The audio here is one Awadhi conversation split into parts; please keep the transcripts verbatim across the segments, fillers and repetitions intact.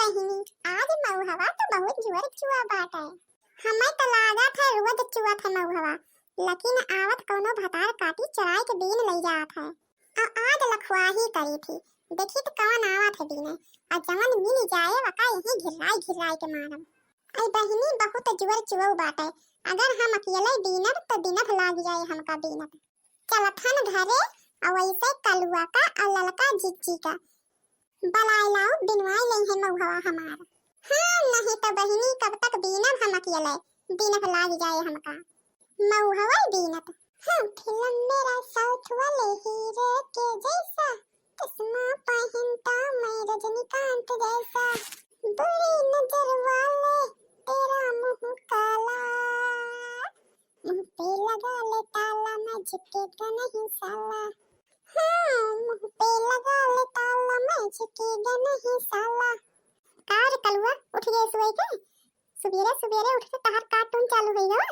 बहिनी, आज मउहवा तो बहुत जोर चुआ बाटे। हमें तो लागत है रोज चुअत है मउहवा, लेकिन आवत कौनो भतार काटी चराई के बीन लई जात है। आ आज लखवाही करी थी, देखी तो कौन आवत है बीने। आ जवन मिल जाए वका यहीं घिर्राई घिर्राई के मारब। आई बहिनी, बहुत जोर चुअउ बाटे, अगर हम अकेले बीनब तो दिनभ लाग जाए हमका बीनत। चलत हन घरे, और वैसे कलुआ का और ललका जिज्जी का बलाए लाओ, बिनवाई लई है मउहवा हमार। हाँ, नहीं तो बहिनी कब तक बीनब हम अकेले, दिनभ लाग जाए हमका मउहवा बीनत। हाँ, फिल्म मेरा साउथ वाले हीरो के जैसा, चश्मा पहनता मैं रजनीकांत जैसा, बुरी नजर वाले तेरा मुंह काला, मुंह पे लगा ले ताला मैं झुकेगा नहीं साला, हाँ, मुंह पे लगा ले ताला मैं झुकेगा नहीं साला। का रे कलुआ, उठ गए सुबह के? सुबेरे सुबेरे उठ के तहार cartoon चालू हो गवा।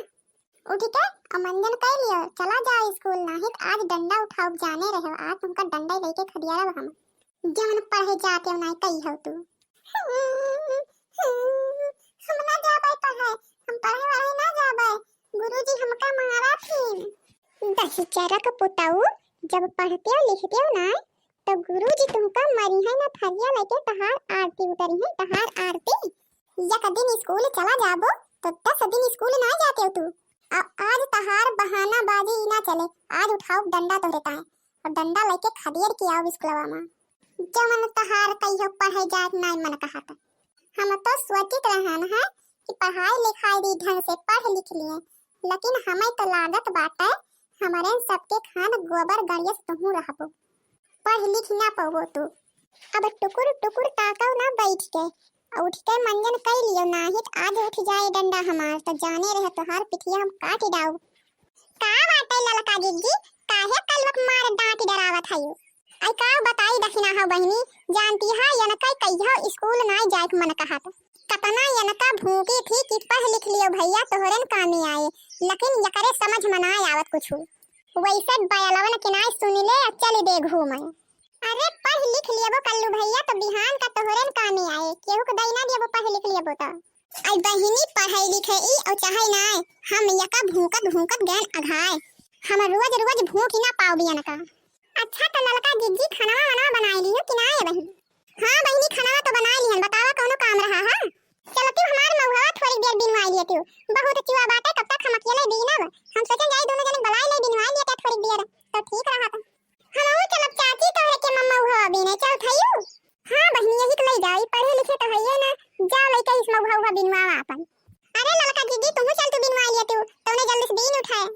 उठ के आ मंजन कर लियो, चला जाओ स्कूल, नाहीं त आज डंडा उठाओ, जाने रहो, आज तुमका डंडा लेके खदियारब हम। जवन पढ़े जाते हो नाहीं कही हो तू। हम ना जाबे पढ़े, हम पढ़े वढ़े ना जाबे, गुरुजी हमका मारा फिर। दहिजरक पुतऊ, जब पढ़ते हो लिखते हो ना तो गुरुजी तुमका मरी है ना, थरिया लेके तहार आरती उतरी है, तहार आरती। एक दिन स्कूल चला जाबो तो दस दिन स्कूल ना जाते हो तू। अब आज तहार बहानाबाजी ना चले, आज उठाओ डंडा तोहरे ताए और डंडा लेके खदेड़ के आओ स्कूलवा में। जवन तहार कहियो पढ़े जाए नाई मन कहत। हम तो सोचित रहन है कि पढ़ाई लिखाई दी ढंग से पढ़ लिख लिए, लेकिन हमें तो लागत बाटे हमरे सबके खान गोबर गड़िया से तुहूँ रहबो, पढ़ लिख ना पउबो तू। अब टुकुर टुकुर ताकव ना बैठ के, उठ के मंजन कई लियो, नाहीं त आज उठ जाए डंडा हमार, तो जाने रहे तोहार पिठिया हम काट डाउ। का बाटे ललका जिज्जी, काहे कलुआ के मार डांट डरावत हयो? आई का बताई दखिना हो बहिनी, जानती है यनका कहियो स्कूल नाई जाए के मन कहत। कतना यनका भूकी थी कि पढ़ लिख लियो भैया तोहरेन कामे आए, लेकिन यकरे समझ में नाई आवत कुछ। वैसे बयलवन के नाई सुनी ले आ चली दे घूमे। अरे पढ़ लिख लियबो कल्लू भैया तो बिहान का तोहरेन कामे आए, केहू के दई ना दियबो पढ़ लिख लियबो तो। आई बहिनी पढ़े लिखे ई और चाहे नाई, हम यका भूकत भूकत गैन अघाए। हम रोज रोज भूख ही ना पाओ बियनका। अच्छा तो ललका जिज्जी खाना वाना बनाए लियो कि नाई बहिनी? हाँ बहिनी, खाना तो बनाए लिहन, बतावा कौनो काम रहा है? चलती हमार मउहवा थोड़ी देर बिनवाई लियती, बहुत चुआ बाटे, कब तक हम अकेले बीनब? हम सोचन जाई दोनों जने बलाई ले बिनवाई लियते थोड़ी देर, तो ठीक रहा था। हमहू चलब चाची तोहरे के मम्मा उहवा बीने, चल थयू? हाँ बहिनी, यही तो लई जाई, पढ़े लिखे तो हइये ना, जा लइके इस मउहा उहा बिनवावा आपन। अरे ललका जिज्जी, तुहू चल तू बिनवाई लियतू, तौने जल्दी से बीन उठाए।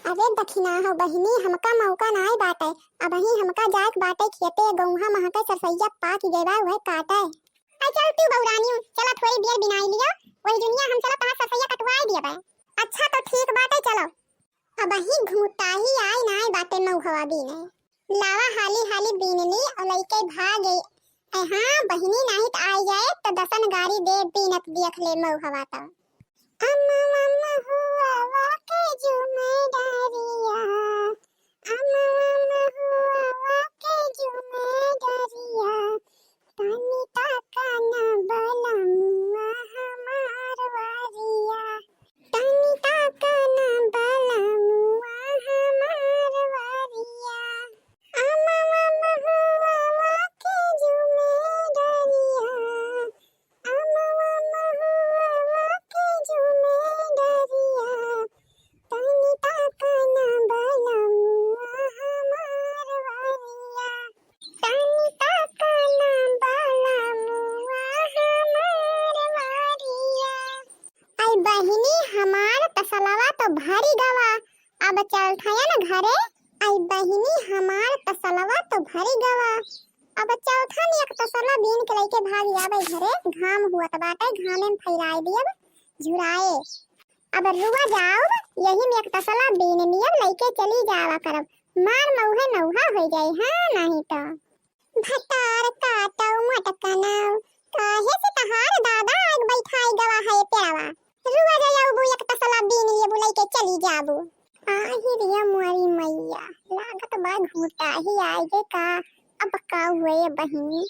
अरे दखिना हो बहिनी, हमका मौका नाई बाटे, अबही हमका जाए के बाटे खेते, गौहा महके सरसैया पाक गए बा, उहे काटे। आ चल तू बउरानी, चला थोड़ी देर बिनाई लियो, वही जुनिया हम चला तहार सरसैया कटवाई दिया बा। अच्छा तो ठीक बाटे, चलो। अबही घूटाही आई नाई बाटे मउहवा बीने। लावा हाली हाली बीन ली और लइके भागे। ए हाँ बहिनी, नाहीं त आई जाए तो दसन गारी दे बीनत दियख ले मउहवा तो। अम्मा मम्मा हुआ के जुमे डारिया, अम्मा मम्मा हुआ के जुमे डारिया, तनी ताका ना बलमुआ हमार वारिया, तनी ताका ना बलमुआ हमार वारिया। अमवा महुआ के जुमे डरिया, अमवा महुआ के जुमे डरिया, तनी ताका ना बलमुआ हमार वारिया, तनी ताका ना बलमुआ हमार वारिया। आई बहिनी, हमार तसलवा तो भरी गवा, अब चलथयन घरे। आई बहिनी, हमार तसलवा तो भरी गवा, अब चलथन एक तसला बीन के लइके भाग जाबे घरे। घाम हुअत बाटे, घामे में फैलाए दियब झुराए। अब रुआ जाओ, यही में एक तसला बीन नियब लइके चली जावा करब। मार मउहे नौहा हो जाई, हाँ, नाहीं तो। भतार काटौ मटकनौ, काहे से तहार दादा आग बैठाई गवा है पेड़वा। रुआ जायौ बु एक तसला बीन लेबू लइके चली जाबू। आही रे मोरी मैया, लागत बा घूटा ही आइगे का। अब का हुए बहिनी?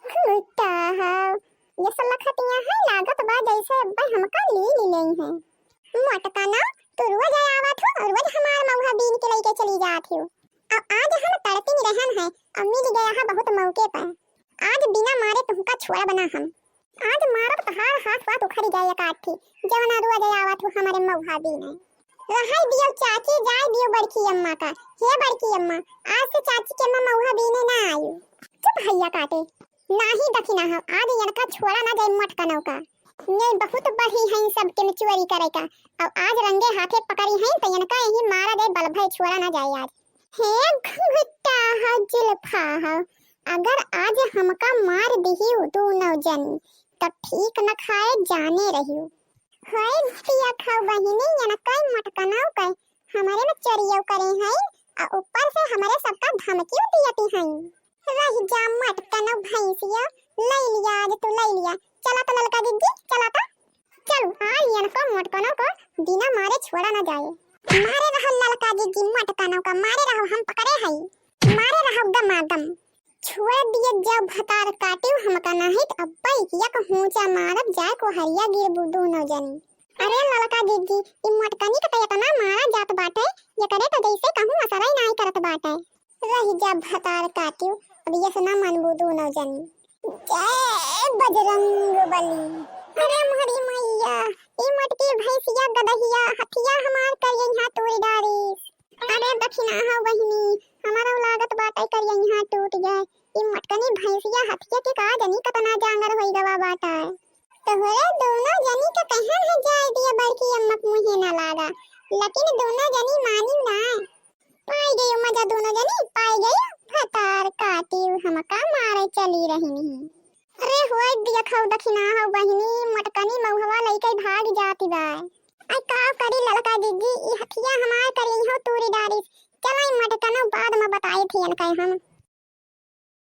घूटा है, ऐसा लखतिया है, लागत बा जैसे अब्बे हमका ली ली लेई है। मोटकनऊ, तू रोज आवत हो और रोज हमार मउहा बीन के लइके चली जात हो। अब आज हम तड़पिन रहन है और मिल गया है बहुत मौके पर। आज बिना मारे तुमका छोड़ब ना हम। आज मारब तहार हाथ पात उखड़ जाए एक आठी, जवना रोज आवत हो हमरे मउहा बीने। रहै दियो चाची, जाए दियो बड़की अम्मा का। हे बड़की अम्मा, आज से चाची के अम्मा मउहा बीने ना आयु। चुप भैया काटे, नाही दखिना हो, आज इनका छोड़ा ना जाए मोटकनऊ का। ये बहुत बढ़ी हैं सबके में चोरी करे का। अब आज रंगे हाथे पकड़ी हैं तो इनका यही मारा जाए, बल भय छोड़ा ना जाए आज। हे घुंघटा हो, जुल्फा हो, अगर आज हमका मार दिही उ दोनों जनी, तो ठीक न खाए जाने रहियो। होए पिया खाओ बहिनी, इनका मोटकनऊ के हमरे में चोरियो करे हैं, आ ऊपर से हमरे सबका धमकियो दियती हैं। रह जा मोटकनऊ भैंसिया, ले लिया आज तू, ले लिया। चला तो ललका जिज्जी, चला तो। चल, आज इनका मोटकनऊ का बिना मारे छोड़ा ना जाए। मारे रहो ललका जिज्जी मोटकनऊ का, मारे रहो, हम पकड़े हई। मारे रहो गमागम। छोड़ दिए जाओ भतार काटियो हमका, नाहीं त अब्बा इकिया का हूँचा मारब, जाए को हरिया गिरबू दोनों जनी। अरे ललका जिज्जी, ई मोटकनी का त इतना मारा जात बाटे, एकरे त जैसे कहूँ असरई नाहीं करत बाटे। रह जा भतार काटियो, अब ये सुना मनबू दोनों जनी। जय बजरंग बली। अरे मोहरी मैया, ई मोटकी भैंसिया गदहिया हथिया हमार करिया तूर डारिस। अरे दखिना हो बहिनी, हमारा लागत बाटे करिया टूट जाए। ई मोटकनी भैंसिया हथिया के का जनी कतना जांगर होई गवा बाटे। तोहरे दोनों जनी के कहन है जाए दिया बड़की अम्मा के मुँहे ना लागा, लेकिन दोनों जनी मानी ना। पाई गयो मजा दोनों जनी, पाई गयो। भतार काटियो हमका मारे चली रही नहीं। अरे होए दिया खाऊ दखिना हो बहिनी, मोटकनी मउहवा लइके भाग जाती बा। आई का करी ललका जिज्जी, ई हथिया हमार करिया तूर डारिस। चलाई मोटकनऊ बाद में बताई थी इनका हम।